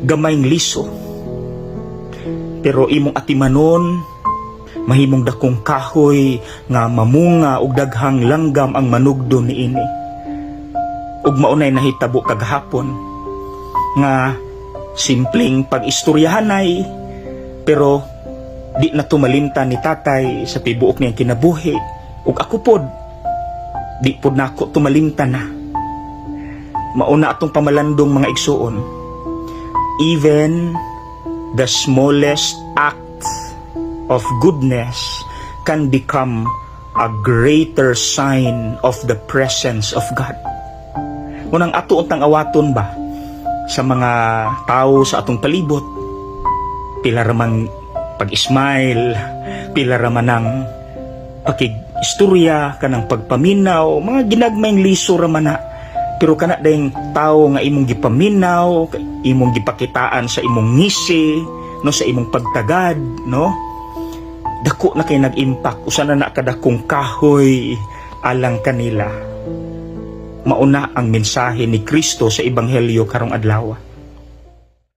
Gamayng liso. Pero imong atimanon, mahimong dakong kahoy nga mamunga og daghang langgam ang manugdo niini. Ug maunay nahitabo kagahapon nga simpleng pag-istoryahanay, pero di na tumalimtan ni tatay sa tibuok niyang kinabuhi, ug ako pod, di pod nako tumalimtan na. Mauna atong pamalandong, mga igsuon: even the smallest act of goodness can become a greater sign of the presence of God. Unang ato untang awaton ba sa mga tao sa atong palibot, pila ramang pag-smile, pila raman ang pakig-istorya, kanang pagpaminaw, mga ginagmayng liso raman na. Pero kana dayong tao nga imong gipaminaw, imong gipakitaan sa imong ngisi, no, sa imong pagtagad, no? Dako na kay nag-impact, usa na na kadakong kahoy alang kanila. Mauna ang mensahe ni Kristo sa Ebanghelyo karong adlaw.